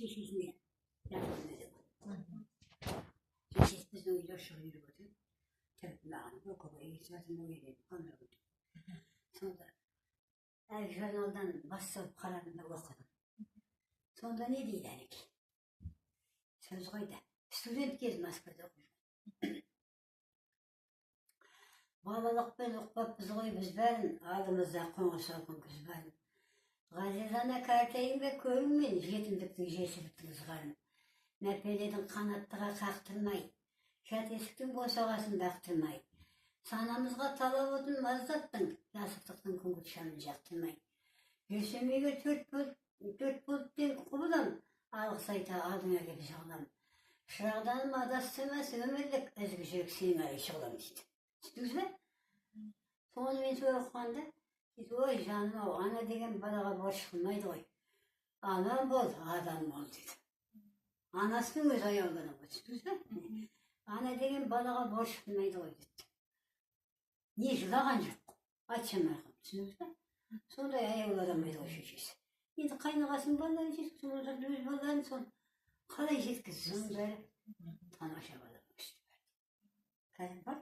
Шешесіне жақын еді. Шешесі біздің үйде шығып жүріп отыр. Тіпті маған көкеге естіп еді. Сонда әлгі журналдан бас салып қарадым да, оқыдым. Сонда не дейді әнекей? Сөз қайда? Студент кез, Москвада оқып жүрген. Балалықпен ұқпаппыз ғой біз бәрін, алдымызда қоңыр салқын күз барын. Ғазиз ана, кәртейін бе көріңмен, жетімдіктің, жесірліктің ызғарын. Мәпеледің қанаттыға қақтырмай, жат есіктің босағасын бақтырмай. Санамызға талап отын маздаттың, жасықтықтың күңгірт шамын жақтырмай. Жүрсем егер төрт бұлт, төрт бұлттен құбылам, алғыс айта алдыңа кеп жығылам. Шырағданым адастырмас өмірлік, ізгі жүрек сенің ай шұғылам дейді. Түсіндіңіз бе? Соны мен сол оқығанда, дейді, ой, жаным ау, ана деген балаға борыш қылмайды ғой. Аман бол, адам бол дейді. Анасының өзі аяулы ғой, түсіндіңіз бе? Ана деген балаға борыш қылмайды ғой дейді. Не жылаған жоқ. Айтшы, марқұм, түсіндіңіз бе? Сондай аяулы адам еді ғой шешесі. Енді қайнағасының балаларын жеткізді, өз балаларын сол қалай жеткізді, соның бәрі тамаша бала өсті. Қазір бар.